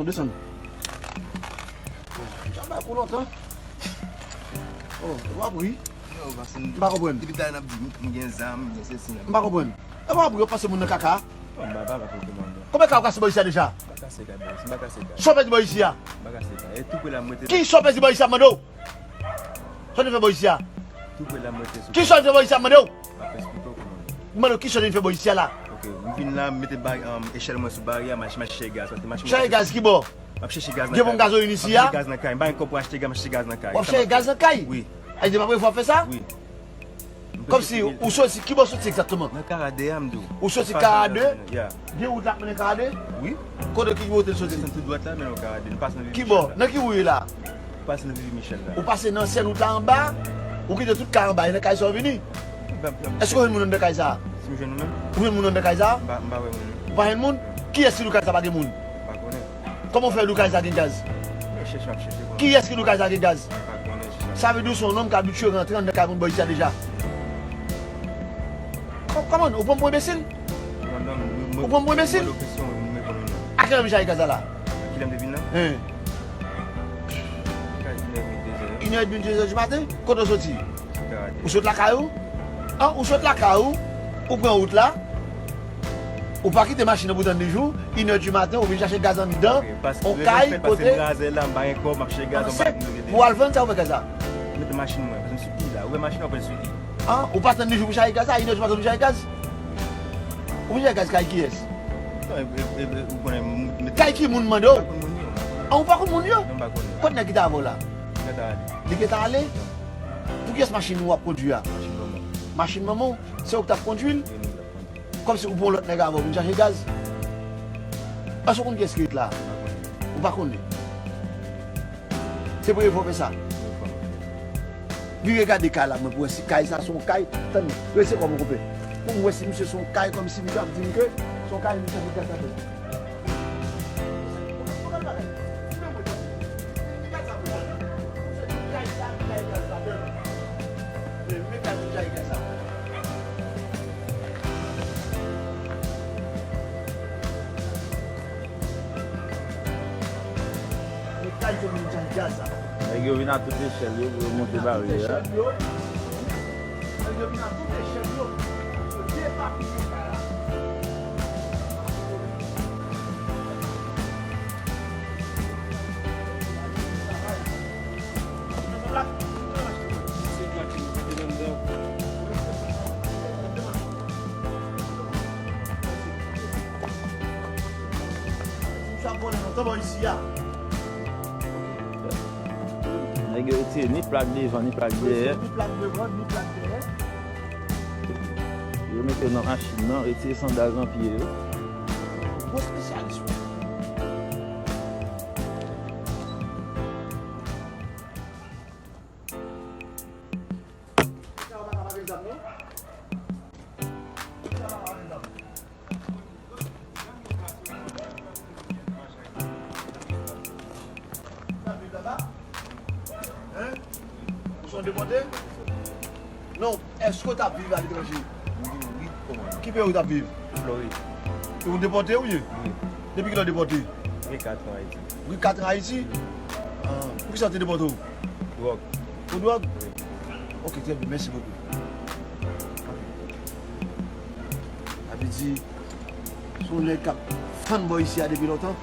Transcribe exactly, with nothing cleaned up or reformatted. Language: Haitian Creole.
Desann. Jan ba pou lontan. Oh, w ap ri. Yo, paske m pa konprann. Depi talè n ap di m gen zam, gen sesi, gen... M pa konprann. E w ap ri, w ap pase moun nan kaka. Non, m pa, pa, pa konprann. Konbyen kay ou kase bò isi a deja? M pa kase kay bò isi, m pa kase kay. Sa w pèdi bò isi a? M pa kase kay. E tou pre la m rete. Ki sa w pèdi bò isi a, m mande w? Sa w te fè bò isi a? Tou pre la m rete sou... Ki sa w te fè bò isi a, m mande w? M ap esplike w kòman. M mande w ki sa w te fè bò isi a la? Ok, m vin la, m mete ba-, um, echèl mwen sou baryè, m ap, m ap chèche gaz. Paske machin mwen... Chèche gaz ki bò? M ap chèche gaz nan kay. Gen ponp gazolin isi a? M ap chèche gaz nan kay. M pa gen kòb pou achte gaz, m ap chèche gaz nan kay. W ap chèche gaz nan kay? Wi. Ay, depi apre fwa w fè sa? Wi. Kòmsi ou soti, ki bò w soti egzakteman? Nan Karadè a, m di w. Ou soti Karadè? Ya. Gen wout la k mennen Karadè? Wi. Kote ki wout li soti? Desann tou dwat la, mennen w Karadè. Nou pase nan Vivi Michel la. Ki bò? Nan ki ri w ye la? Ou pase nan Vivi Michel la. Ou pase nan ansyen wout la anba? Ou kite tout kay anba, e nan kay sa w vini? Èske w jwenn moun anndan kay sa? Si m jwenn ou menm? Ou jwenn moun anndan kay sa? M pa, m pa wè moun. Ou pa jwenn moun? Kiyès ki di w kay sa pa gen moun? M pa konnen. Kòman w fè di w kay sa gen gaz? Mwen chèche, m ap chèche konnen. Kiyès ki di w kay sa gen gaz? M pa konnen, se sa. Sa vle di w se yon nonm k abitye rantre anndan kay moun bò isi a deja. Kò-, kòman? Ou pran m pou enbesil? Non, non, mwen, mwen, ou pran m pou enbesil? Mwen poze w kesyon, mwen reponn ou non. A kilè w vin chache gaz la la? Kilè m te vin la? Hein. Kay inè edmi, dezè. Inè edmi, dezè di maten? Kote w soti? Karadè. Ou sot lakay ou? An, ou sot lakay ou, ou pran wout la, ou pa kite machin nan pou tann li jou, inè di maten, ou vin chache gaz anndan yon kay kote. Pou w al vann sa ou fè gaz la? Mete machin mwen, paske m sou i la. Ou wè machin nan, ou pran sou i. An, ou pa tann li jou pou chache gaz la, inè di maten ou chache gaz? Ou vin chache gaz kay kiyès? Non, e, e, e, e, ou konnen, m, m, kay ki moun mande w? M pa konn moun yo. An, ou pa konn moun yo? Non, m pa konnen. Kot nèg ki t avè w la? Li gentan ale. Li gentan ale? Pou kiyès machin ou ap kondui a? Machin manman. Machin manman w? Se ou ki t ap kondui l? Wi, nou t ap kondui. Kòmsi ou pran yon lòt nèg avè w vin chache gaz? Èske w konn kiyès ki ret la? M pa konnen. Ou pa konnen? Se premye fwa w fè sa? Premye fwa. Vire gade kay la, mwen, pou wè si kay sa se yon kay. Tann, rese kòm yon konpè. Pou m wè si misye se yon kay, kòmsi misye ap di m ke se yon kay, misye ap gaz la. Nèg yo vin a tout echèl yo pou yo monte baryè a. Nèg yo vin a tout echèl yo pou yo depapiye kay la. Nèg yo retire ni plak devan, ni plak dèyè. Ni plak devan, ni plak dèyè. Yo mete yo nan machin nan, retire sandal nan pye yo. Gwo espesyalis, wi. Hein? Ou se yon depòte? Non, èske w t ap viv aletranje? Wi, wi, kòman? Ki peyi w t ap viv? Florid. E w depòte ou ye? Wi. Depi kilè w depòte? Gen kat an Ayiti. Gen kat an Ayiti? Wi. Ah, poukisa yo te depòte w? Dwòg. Pou dwòg? Wi. Ok, trè byen, mèsi bokou. Sa vle di, se yon nèg k ap fann bò isi a depi lontan.